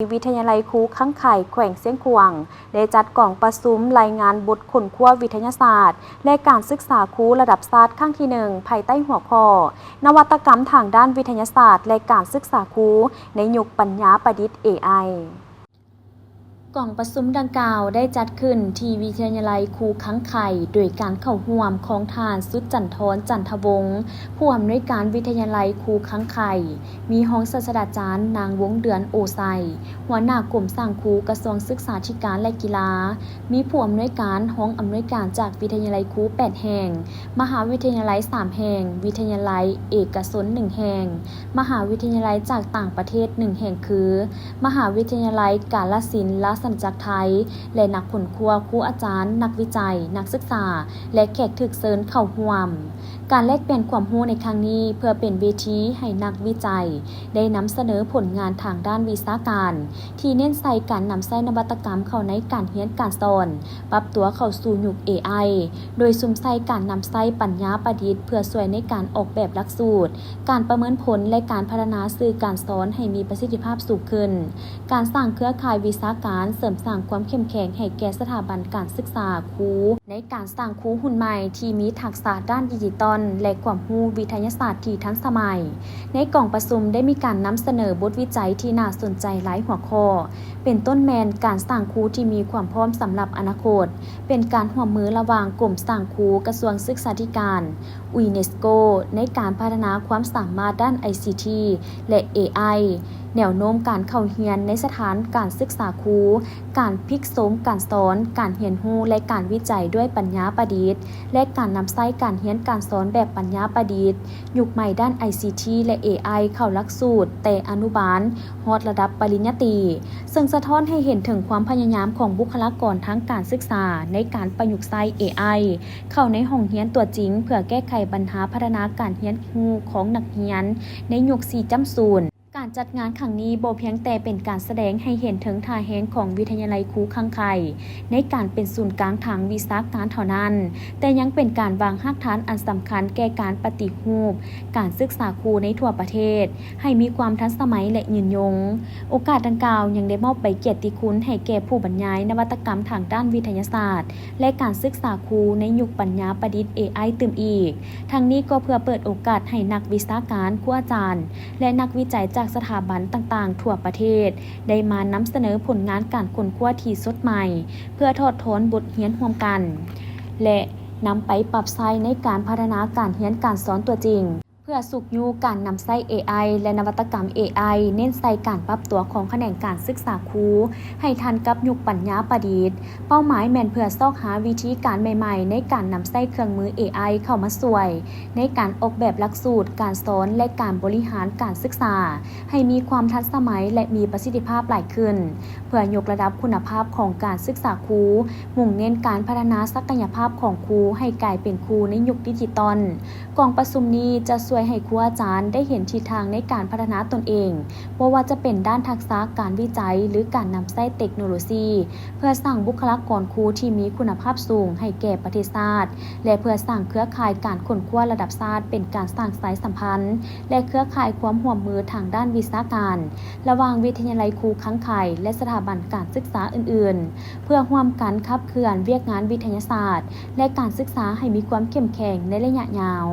ວິທະຍາໄລຄູຄັງໄຄ ແຂວງຊຽງຂວາງ ໄດ້ຈັດກອງປະຊຸມລາຍງານບົດຄົ້ນຄວ້າວິທະຍາສາດ ແລະ ການສຶກສາຄູລະດັບຊາດຄັ້ງທີໜຶ່ງ ພາຍໃຕ້ຫົວຂໍ້ ນະວັດຕະກຳທາງດ້ານວິທະຍາສາດ ແລະ ການສຶກສາຄູໃນຍຸກປັນຍາປະດິດ ເອໄອ. ກອງປະຊຸມດັ່ງກ່າວໄດ້ຈັດຂຶ້ນທີ່ວິທະຍາໄລຄູຄັງໄຄ ໂດຍການເຂົ້າຮ່ວມຂອງທ່ານ ສຸດຈັນທອນ ຈັນທະວົງ ຜູ້ອຳນວຍການວິທະຍາໄລຄູຄັງໄຄ, ມີຮອງສາດສະດາຈານ ນາງ ວົງເດືອນ ໂອໄຊ ຫົວໜ້າກົມສ້າງຄູ ກະຊວງສຶກສາທິການ ແລະ ກິລາ, ມີຜູ້ອຳນວຍການ, ຮອງອຳນວຍການຈາກວິທະຍາໄລຄູແປດແຫ່ງ, ມະຫາວິທະຍາໄລສາມແຫ່ງ, ວິທະຍາໄລເອກະຊົນໜຶ່ງແຫ່ງ, ມະຫາວິທະຍາໄລຈາກຕ່າງປະເທດໜຶ່ງແຫ່ງຄື ມະຫາວິທະຍາໄລກາລະສິນລາຊະອານາຈັກໄທ ແລະ ນັກຄົ້ນຄວ້າ, ຄູອາຈານ, ນັກວິໄຈ, ນັກສຶກສາ ແລະ ແຂກຖືກເຊີນເຂົ້າຮ່ວມ. ການແລກປ່ຽນຄວາມຮູ້ໃນຄັ້ງນີ້ ເພື່ອເປັນເວທີໃຫ້ນັກວິໄຈໄດ້ນຳສະເໜີຜົນງານທາງດ້ານວິຊາການ ທີ່ເນັ້ນໃສ່ການນຳໃຊ້ນະວັດຕະກຳເຂົ້າໃນການຮຽນການສອນ, ປັບຕົວເຂົ້າສູ່ຍຸກເອໄອ ໂດຍສຸມໃສ່ການນຳໃຊ້ປັນຍາປະດິດເພື່ອຊ່ວຍໃນການອອກແບບຫຼັກສູດ, ການປະເມີນຜົນ ແລະ ການພັດທະນາສື່ການສອນໃຫ້ມີປະສິດທິພາບສູງຂຶ້ນ, ການສ້າງເຄືອຂ່າຍວິຊາການ, ເສີມສ້າງຄວາມເຂັ້ມແຂງໃຫ້ແກ່ສະຖາບັນການສຶກສາຄູ ໃນການສ້າງຄູຮຸ່ນໃໝ່ທີ່ມີທັກສະດ້ານດິຈິຕອນ ແລະ ຄວາມຮູ້ວິທະຍາສາດທີ່ທັນສະໄໝ. ໃນກອງປະຊຸມໄດ້ມີການນຳສະເໜີບົດວິໄຈທີ່ໜ້າສົນໃຈຫຼາຍຫົວຂໍ້, ເປັນຕົ້ນແມ່ນການສ້າງຄູທີ່ມີຄວາມພ້ອມສຳລັບອະນາຄົດ, ເປັນການຮ່ວມມືລະຫວ່າງກົມສ້າງຄູ ກະຊວງສຶກສາທິການ, ຢູເນສໂກ ໃນການພັດທະນາຄວາມສາມາດດ້ານໄອຊີທີ ແລະ ເອໄອ, ແນວໂນ້ມການເຂົ້າຮຽນໃນສະຖານການສຶກສາຄູ, ການພິກໂສມການສອນ, ການຮຽນຮູ້ ແລະ ການວິໄຈດ້ວຍປັນຍາປະດິດ ແລະ ການນຳໃຊ້ການຮຽນການສອນແບບປັນຍາປະດິດ, ຍຸກໃໝ່ດ້ານໄອຊີທີ ແລະ ເອໄອ ເຂົ້າຫຼັກສູດແຕ່ອະນຸບານຮອດລະດັບປະລິນຍາຕີ, ເຊິ່ງສະທ້ອນໃຫ້ເຫັນເຖິງຄວາມພະຍາຍາມຂອງບຸກຄະລາກອນທາງການສຶກສາໃນການປະຍຸກໃຊ້ເອໄອເຂົ້າໃນຫ້ອງຮຽນຕົວຈິງ ເພື່ອແກ້ໄຂບັນຫາພັດທະນາການຮຽນຮູ້ຂອງນັກຮຽນໃນຍຸກສີ່ຈຸດສູນ. ການຈັດງານຄັ້ງນີ້ບໍ່ພຽງແຕ່ເປັນການສະແດງໃຫ້ເຫັນເຖິງທ່າແຮງຂອງວິທະຍາໄລຄູຄັງໄຄ ໃນການເປັນສູນກາງທາງວິຊາການເທົ່ານັ້ນ, ແຕ່ຍັງເປັນການວາງຮາກຖານອັນສຳຄັນແກ່ການປະຕິຮູບການສຶກສາຄູໃນທົ່ວປະເທດ ໃຫ້ມີຄວາມທັນສະໄໝ ແລະ ຍືນຍົງ. ໂອກາດດັ່ງກ່າວຍັງໄດ້ມອບໃບກຽດຕິຄຸນໃຫ້ແກ່ຜູ້ບັນຍາຍນະວັດຕະກຳທາງດ້ານວິທະຍາສາດ ແລະ ການສຶກສາຄູໃນຍຸກປັນຍາປະດິດ ເອໄອ ຕື່ມອີກ. ທັງນີ້ກໍເພື່ອເປີດໂອກາດໃຫ້ນັກວິຊາການ, ຄູອາຈານ ແລະ ນັກວິໄຈຈາກສະຖາບັນຕ່າງໆທົ່ວປະເທດ ໄດ້ມານຳສະເໜີຜົນງານການຄົ້ນຄວ້າທີ່ສົດໃໝ່ ເພື່ອຖອດຖອນບົດຮຽນຮ່ວມກັນ ແລະ ນຳໄປປັບໃຊ້ໃນການພັດທະນາການຮຽນການສອນຕົວຈິງ. ເພື່ອຊຸກຍູ້ການນຳໃຊ້ເອໄອ ແລະ ນະວັດຕະກຳເອໄອ ເນັ້ນໃສ່ການປັບຕົວຂອງຂະແໜງການສຶກສາຄູໃຫ້ທັນກັບຍຸກປັນຍາປະດິດ. ເປົ້າໝາຍແມ່ນເພື່ອຊອກຫາວິທີການໃໝ່ໆໃນການນຳໃຊ້ເຄື່ອງມືເອໄອເຂົ້າມາຊ່ວຍໃນການອອກແບບຫຼັກສູດການສອນ ແລະ ການບໍລິຫານການສຶກສາໃຫ້ມີຄວາມທັນສະໄໝ ແລະ ມີປະສິດທິພາບຫຼາຍຂຶ້ນ, ເພື່ອຍົກລະດັບຄຸນນະພາບຂອງການສຶກສາຄູ, ມຸ່ງເນັ້ນການພັດທະນາສັກກະຍະພາບຂອງຄູໃຫ້ກາຍເປັນຄູໃນຍຸກດິຈິຕອນ. ກອງປະຊຸມນີ້ຈະຊ່ວຍໃຫ້ຄູອາຈານໄດ້ເຫັນທິດທາງໃນການພັດທະນາຕົນເອງ, ບໍ່ວ່າຈະເປັນດ້ານທັກສະການວິໄຈ ຫຼື ການນຳໃຊ້ເຕັກໂນໂລຊີ ເພື່ອສ້າງບຸກຄະລາກອນຄູທີ່ມີຄຸນນະພາບສູງໃຫ້ແກ່ປະເທດຊາດ ແລະ ເພື່ອສ້າງເຄືອຂ່າຍການຄົ້ນຄວ້າລະດັບຊາດ ເປັນການສ້າງສາຍສຳພັນ ແລະ ເຄືອຂ່າຍຄວາມຮ່ວມມືທາງດ້ານວິຊາການ ລະຫວ່າງວິທະຍາໄລຄູຄັງໄຄ ແລະ ສະຖາບັນການສຶກສາອື່ນໆ ເພື່ອຮ່ວມກັນຂັບເຄື່ອນວຽກງານວິທະຍາສາດ ແລະ ການສຶກສາໃຫ້ມີຄວາມເຂັ້ມແຂງໃນໄລຍະຍາວ.